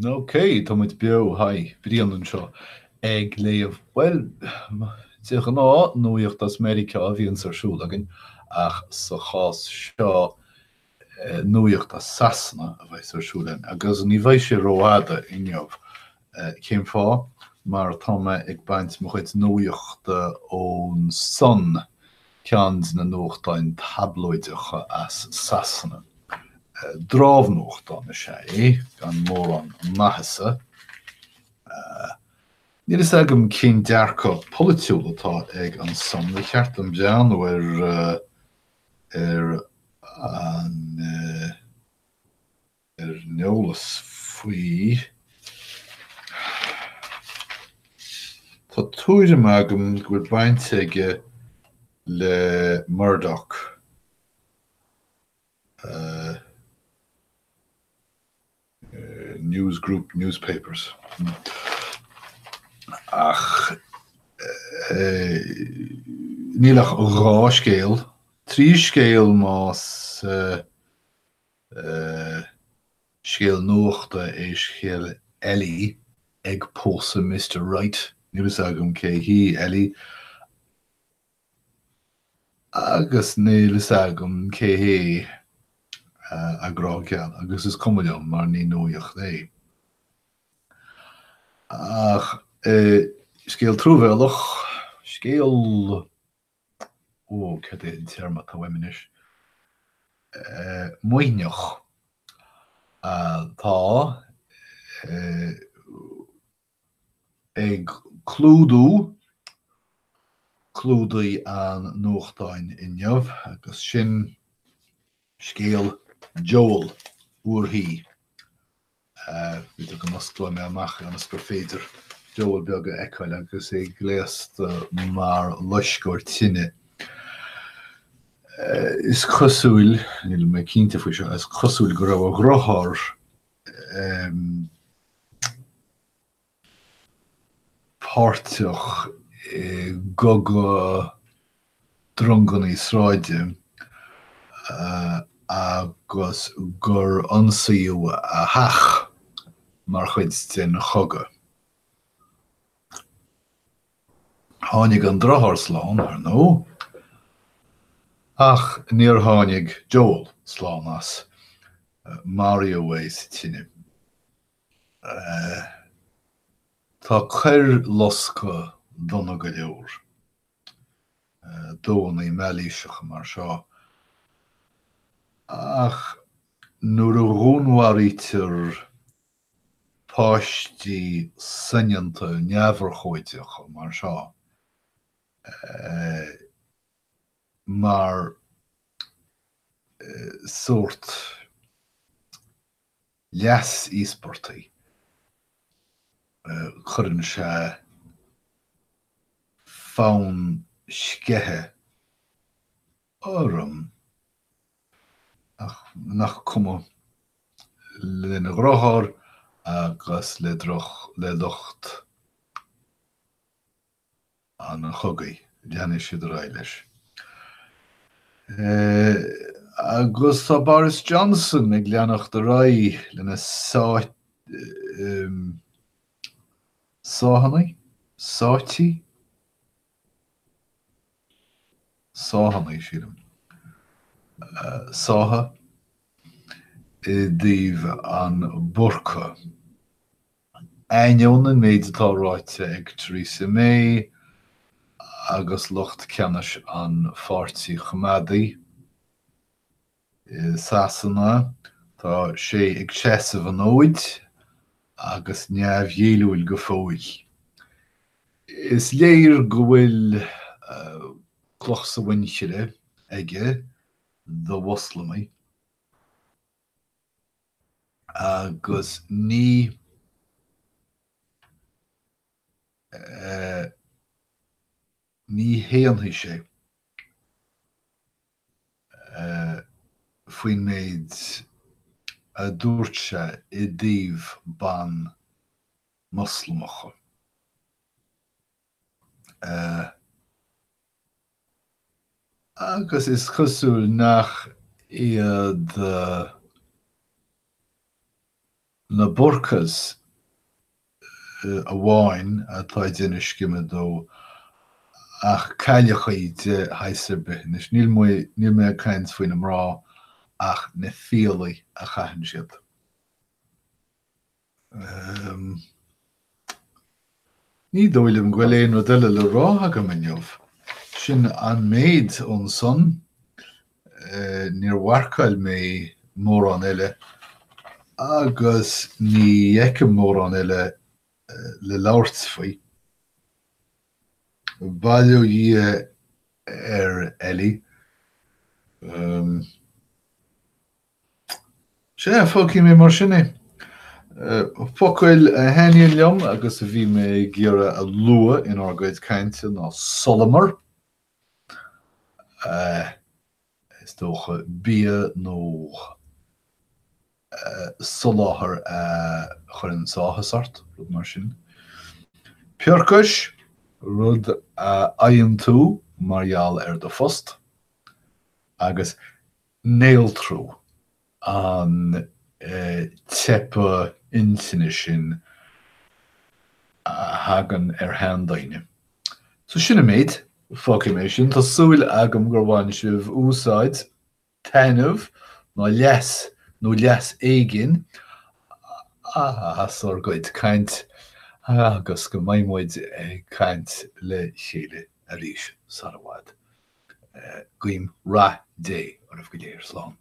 Ok, tá muid beo, hi, Brian anseo ag léamh, bhuel, de ghnáth, nuaíocht as Meiriceá a bhíonns ar siúl againn, ach sa chás seo, nuaíocht as Sasana a bheas ar siúl againn, agus ní bheidh sé rófhada inniu. Cén fáth? Mar tá mé ag baint mo chuid nuaíochta ón Sun, ceann de na nuachtáin tablóideacha as Sasana. Drámhnuachtán is ea é, gan mórán maitheasa. Níl fhios agam cén dearcadh polaitiúil atá ag an Sun, ba cheart dom breathnú ar ar an ar an eolas faoi. Tá tuairim agam go bhfuil baint aige le Murdoch. News Group Newspapers. Ach níl ach 2 scéal, 3 scéal más scéal nuachta é scéal Ellie ag pósadh Mister Right. Níl fhios agam cé hí Ellie. Agus níl fhios agam cé hé a grá geal, agus is cuma liom mar ní nuaíocht é. Ach scéal truamhéalach, scéal, ó, céard é an téarma atá uaim anois, maoithneach atá ag clúdú clúdaigh an nuachtáin inniu agus sin scéal Joel Uarthaí. B'fhéidir go n-osclóidh mé amach ionas gur féidir Joel beag a fheiceáil agus é gléasta mar loisceoir tine. Is cosúil, níl mé cinnte faoi seo, is cosúil go raibh a dheartháir páirteach i gcogadh dronganna sráide agus gur ionsaíodh a theach mar chuid den chogadh. Tháinig an deartháir slán, ar ndóigh, ach níor tháinig Joel slán as. Maraíodh é sa tine. Tá coirloscadh dona go leor, dóanna mailíseacha mar seo, ach nuair a dhúnmharaítear páistí soineanta neamhurchóideacha mar seo, mar sórt leas-íospartaigh, cuireann sé fonn sceithe orm. Ach nach cuma lena dheartháir agus le droch, le lucht an chogaidh, leanfaidh siad ar aghaidh leis. Agus tá Boris Johnson ag leanacht ar aghaidh lena sáthanna, sáití? Sáthanna, sílim. Sátha i dtaobh an burqa. Ainneoin an méid atá ráite ag Theresa May agus lucht ceannais an Pháirtí Choimeádaigh i Sasana, tá sé ag seasamh an fhóid agus neamhghéilliúil go fóill. Is léir go bhfuil cloch sa mhuinchille aige do Mhoslamaigh. Agus ní ní shéanfaidh sé faoin méid a dúirt sé i dtaobh ban Moslamacha. Agus is cosúil nach iad. Na burqas amháin atá ag déanamh scime dó ach cailleachaí de shaghas ar bith. Anois, níl níl mé ag caint faoi na mná ach na fiailí a chaitheann siad. Ní dóigh liom go bhfuil aon rud eile le rá agam inniu. Sin an méid ón Sun. Níor mharcáil mé mórán eile agus ní fheicim mórán eile le labhairt faoi. Bail ó Dhia ar Ellie. Sea, fágfaidh mé mar sin é. Focail a thaitníonn liom agus a bhí mé ag iarraidh a lua inár gcuid cainte ná solamar, is dócha bia nó soláthar a chuireann áthas ort, rud mar sin. Piorcais, rud a fhaigheann tú mar gheall ar do phost, agus néaltrú, an teipeadh intinne sin a thagann ar sheandaoine. So sin an méid, fágfaidh mé sin. Tá súil agam gur bhain sibh úsáid, taitneamh nó leas nó leas éigin as ár gcuid caint agus go mbeidh muid ag caint le chéile arís sar i bhfad. Guím rath Dé oraibh go léir. Slán.